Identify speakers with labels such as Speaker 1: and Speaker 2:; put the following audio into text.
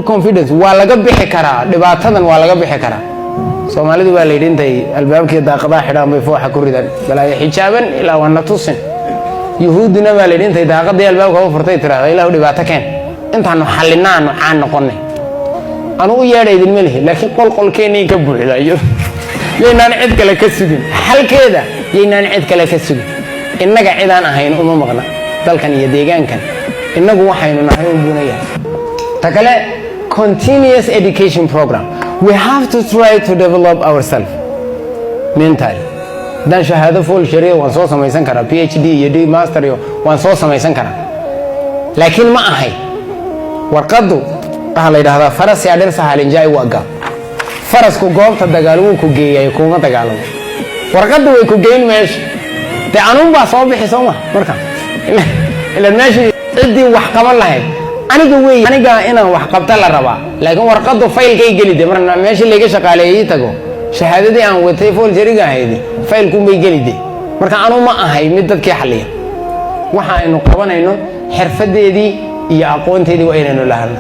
Speaker 1: Confidence waa laga bixi karaa dhibaatadan, waa laga bixi karaa. Soomaalidu baa la yidhi intay albaabkii daaqadaha xidhaan bay fooxa ku ridaan, balaayo xijaaban ilaa waana tusin. Yuhuuddina baa la yidhi intay daaqadii albaabka u furtay tirahda, "Ilahu dhibaato keen, intaanu xallinaanu caan noqonay." Anu u yeedha idinma lihi, laakiin qolqolkeennay ka buuxda iyo yaynaan cid kale ka sugin xalkeeda, yaynaan cid kale ka sugin. Innaga cidaan ahayn uma maqna dalkan iyo deegaankan. Innagu waxaynu nahay un buuna yahay. Ta kale, continuous education program. We have to try to develop ourselves mentally. Haddaan shahaado full sharia waan soo samaysan karaa, PhD iyo D master iyo waan soo samaysan karaa, laakiin ma ahay. Warqaddu waxaa la yidhahdaa "Faras yaadhir sahalinjaay" waa gaab. Farasku goobta dagaal wuu ku geeyay, kuma dagaalamo. Warqaddu way ku geyn meesha, dee anuun baa soo bixi, soo ma? Marka ilan meeshii ciddii wax qaban lahayd aniga wey, aniga inaan wax qabta la rabaa, laakiin warqaddu faylkay geli. De marna meeshii layga shaqaaleeyey tago, shahaadadii aan watay forgery-ga ahayd faylkunbay geli. De marka anu ma ahay mid dadkii xalliya. Waxa aynu qabanayno xirfadeedii iyo aqoonteedii waa inaynu lahadno.